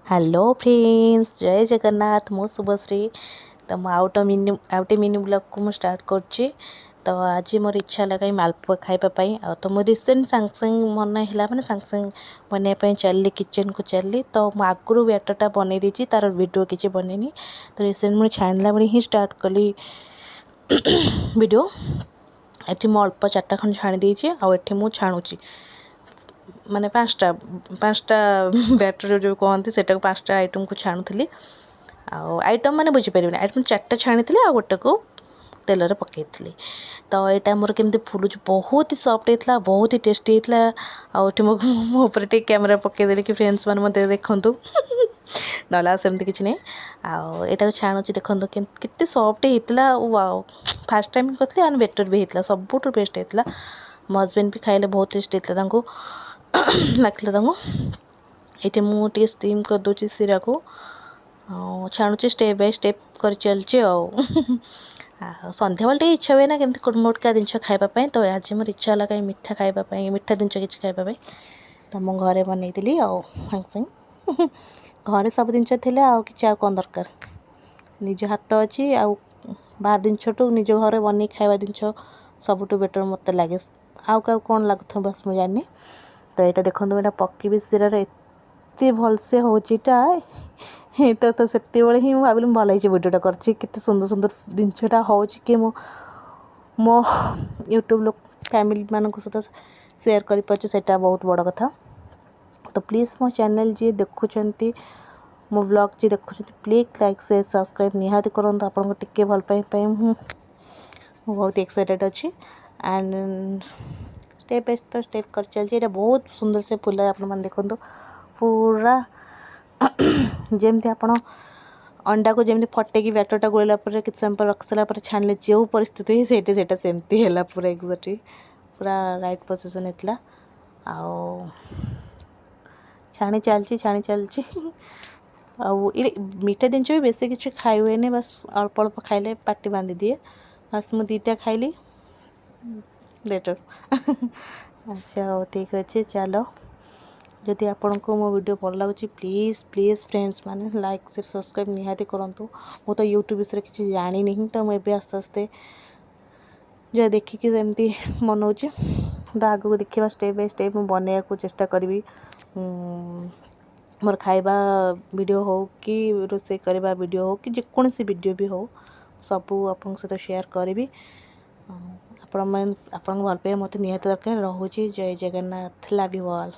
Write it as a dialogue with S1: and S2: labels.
S1: Hello friends, ଜୟ ଜଗନ୍ନାଥ। ମୁଁ ଶୁଭଶ୍ରୀ। ତ ମୁଁ ଆଉ ଗୋଟେ ମିନି ବ୍ଲଗ୍କୁ ମୁଁ ଷ୍ଟାର୍ଟ କରୁଛି। ତ ଆଜି ମୋର ଇଚ୍ଛା ହେଲା କାହିଁ ମାଲପୁଆ ଖାଇବା ପାଇଁ। ଆଉ ତ ମୁଁ ରିସେଣ୍ଟ ସାଙ୍ଗେ ସାଙ୍ଗେ ମନେ ହେଲା, ମାନେ ସାଙ୍ଗେ ସାଙ୍ଗେ ବନେଇବା ପାଇଁ ଚାଲିଲି, କିଚେନ୍କୁ ଚାଲିଲି। ତ ମୁଁ ଆଗରୁ ବ୍ୟାଟର୍ଟା ବନେଇ ଦେଇଛି, ତା'ର ଭିଡ଼ିଓ କିଛି ବନେଇନି। ତ ରିସେଣ୍ଟ ମୁଁ ଛାଣିଲା ବେଳେ ହିଁ ଷ୍ଟାର୍ଟ କଲି ଭିଡ଼ିଓ। ଏଠି ମୁଁ ଅଳ୍ପ ଚାରିଟା ଖଣ୍ଡେ ଛାଣି ଦେଇଛି ଆଉ ଏଠି ମୁଁ ଛାଣୁଛି, ମାନେ ପାଞ୍ଚଟା ପାଞ୍ଚଟା ବ୍ୟାଟର୍ ଯେଉଁ କହନ୍ତି ସେଇଟାକୁ, ପାଞ୍ଚଟା ଆଇଟମ୍କୁ ଛାଣୁଥିଲି। ଆଉ ଆଇଟମ୍ ମାନେ ବୁଝିପାରିବେନି, ଆଇଟମ୍ ଚାରିଟା ଛାଣିଥିଲି ଆଉ ଗୋଟେକୁ ତେଲରେ ପକାଇଥିଲି। ତ ଏଇଟା ମୋର କେମିତି ଫୁଲୁଛି, ବହୁତ ହି ସଫ୍ଟ ହେଇଥିଲା, ବହୁତ ହି ଟେଷ୍ଟି ହେଇଥିଲା। ଆଉ ଏଠି ମୁଁ ମୋ ଉପରେ ଟିକେ କ୍ୟାମେରା ପକାଇଦେଲି କି ଫ୍ରେଣ୍ଡସ୍ ମାନେ ମୋତେ ଦେଖନ୍ତୁ, ନହେଲେ ଆଉ ସେମିତି କିଛି ନାହିଁ। ଆଉ ଏଇଟାକୁ ଛାଣୁଛି, ଦେଖନ୍ତୁ କେତେ ସଫ୍ଟ ହେଇଥିଲା। ଆଉ ଫାର୍ଷ୍ଟ ଟାଇମ୍ କରିଥିଲି ଆଉ ବେଟର୍ ବି ହେଇଥିଲା, ସବୁଠୁ ବେଷ୍ଟ ହେଇଥିଲା। ମୋ ହଜବେଣ୍ଡ ବି ଖାଇଲେ, ବହୁତ ଟେଷ୍ଟି ହେଇଥିଲା ତାଙ୍କୁ ଲାଗିଥିଲା ତାଙ୍କୁ। ଏଇଠି ମୁଁ ଟିକେ ଷ୍ଟିମ୍ କରିଦେଉଛି ଶିରାକୁ ଆଉ ଛାଣୁଛି, ଷ୍ଟେପ୍ ବାଇ ଷ୍ଟେପ୍ କରି ଚାଲିଛି। ଆଉ ଆଉ ସନ୍ଧ୍ୟାବେଳେ ଟିକେ ଇଚ୍ଛା ହୁଏ ନା କେମିତି ମୋଟକା ଜିନିଷ ଖାଇବା ପାଇଁ। ତ ଆଜି ମୋର ଇଚ୍ଛା ହେଲା କାହିଁ ମିଠା ଖାଇବା ପାଇଁ, ମିଠା ଜିନିଷ କିଛି ଖାଇବା ପାଇଁ। ତ ମୁଁ ଘରେ ବନେଇଥିଲି। ଆଉ ସାଙ୍ଗେ ସାଙ୍ଗେ ଘରେ ସବୁ ଜିନିଷ ଥିଲେ ଆଉ କିଛି ଆଉ କ'ଣ ଦରକାର? ନିଜ ହାତ ଅଛି। ଆଉ ବାହାର ଜିନିଷଠୁ ନିଜ ଘରେ ବନେଇକି ଖାଇବା ଜିନିଷ ସବୁଠୁ ବେଟର୍ ମୋତେ ଲାଗେ। ଆଉ କାହାକୁ କ'ଣ ଲାଗୁଥିବ ବାସ୍ ମୁଁ ଜାଣିନି। ତ ଏଇଟା ଦେଖନ୍ତୁ, ଏଇଟା ପକେଇବି ଶିରାରେ, ଏତେ ଭଲସେ ହେଉଛି ଏଇଟା। ତ ସେତେବେଳେ ହିଁ ମୁଁ ଭାବିଲି ମୁଁ ଭଲ ହେଇଛି ଭିଡ଼ିଓଟା କରିଛି, କେତେ ସୁନ୍ଦର ସୁନ୍ଦର ଜିନିଷଟା ହେଉଛି କି ମୁଁ ମୋ ୟୁଟ୍ୟୁବ୍ ଲୋକ ଫ୍ୟାମିଲିମାନଙ୍କ ସହିତ ସେୟାର କରିପାରୁଛି, ସେଇଟା ବହୁତ ବଡ଼ କଥା। ତ ପ୍ଲିଜ୍ ମୋ ଚ୍ୟାନେଲ୍ ଯିଏ ଦେଖୁଛନ୍ତି, ମୋ ବ୍ଲଗ୍ ଯିଏ ଦେଖୁଛନ୍ତି, ପ୍ଲିଜ୍ ଲାଇକ୍, ସେୟାର, ସବସ୍କ୍ରାଇବ୍ ନିହାତି କରନ୍ତୁ। ଆପଣଙ୍କୁ ଟିକେ ଭଲ ପାଇବା ପାଇଁ ମୁଁ ବହୁତ ଏକ୍ସାଇଟେଡ଼୍ ଅଛି। ଆଣ୍ଡ ଷ୍ଟେପ୍ ବାଇ ତ ଷ୍ଟେପ୍ କରି ଚାଲିଛି। ଏଇଟା ବହୁତ ସୁନ୍ଦର ସେ ଫୁଲ, ଆପଣମାନେ ଦେଖନ୍ତୁ, ପୁରା ଯେମିତି ଆପଣ ଅଣ୍ଡାକୁ ଯେମିତି ଫଟେଇକି ବ୍ୟାଟର୍ଟା ଗୋଳେଇଲା ପରେ କିଛି ସମୟ ପରେ ରଖି ସାରିଲା ପରେ ଛାଣିଲେ ଯେଉଁ ପରିସ୍ଥିତି ହୁଏ, ସେଇଠି ସେଇଟା ସେମିତି ହେଲା। ପୁରା ଏକ୍ଜାକ୍ଟଲି ପୁରା ରାଇଟ୍ ପୋଜିସନ୍ ହେଇଥିଲା। ଆଉ ଛାଣି ଚାଲିଛି, ଛାଣି ଚାଲିଛି। ଆଉ ଏ ମିଠା ଜିନିଷ ବି ବେଶୀ କିଛି ଖାଇ ହୁଏନି, ବାସ୍ ଅଳ୍ପ ଅଳ୍ପ ଖାଇଲେ ପାଟି ବାନ୍ଧିଦିଏ। ବାସ୍ ମୁଁ ଦୁଇଟା ଖାଇଲି ଲେଟର୍। ଆଚ୍ଛା, ହଉ, ଠିକ୍ ଅଛି, ଚାଲ। ଯଦି ଆପଣଙ୍କୁ ମୋ ଭିଡ଼ିଓ ଭଲ ଲାଗୁଛି, ପ୍ଲିଜ୍ ପ୍ଲିଜ୍ ଫ୍ରେଣ୍ଡସ୍ ମାନେ ଲାଇକ୍, ସେୟାର, ସବସ୍କ୍ରାଇବ୍ ନିହାତି କରନ୍ତୁ। ମୁଁ ତ ୟୁଟ୍ୟୁବ୍ ବିଷୟରେ କିଛି ଜାଣିନି, ତ ମୁଁ ଏବେ ଆସ୍ତେ ଆସ୍ତେ ଯାହା ଦେଖିକି ସେମିତି ବନଉଛି। ତ ଆଗକୁ ଦେଖିବା, ଷ୍ଟେପ୍ ବାଇ ଷ୍ଟେପ୍ ମୁଁ ବନେଇବାକୁ ଚେଷ୍ଟା କରିବି। ମୋର ଖାଇବା ଭିଡ଼ିଓ ହେଉ କି ରୋଷେଇ କରିବା ଭିଡ଼ିଓ ହେଉ କି ଯେକୌଣସି ଭିଡ଼ିଓ ବି ହେଉ, ସବୁ ଆପଣଙ୍କ ସହିତ ସେୟାର କରିବି। ଆପଣମାନେ, ଆପଣଙ୍କ ଭଲ ପାଇବା ମୋତେ ନିହାତି ଦରକାର। ରହୁଛି, ଜୟ ଜଗନ୍ନାଥ, ଲଭ୍ you all.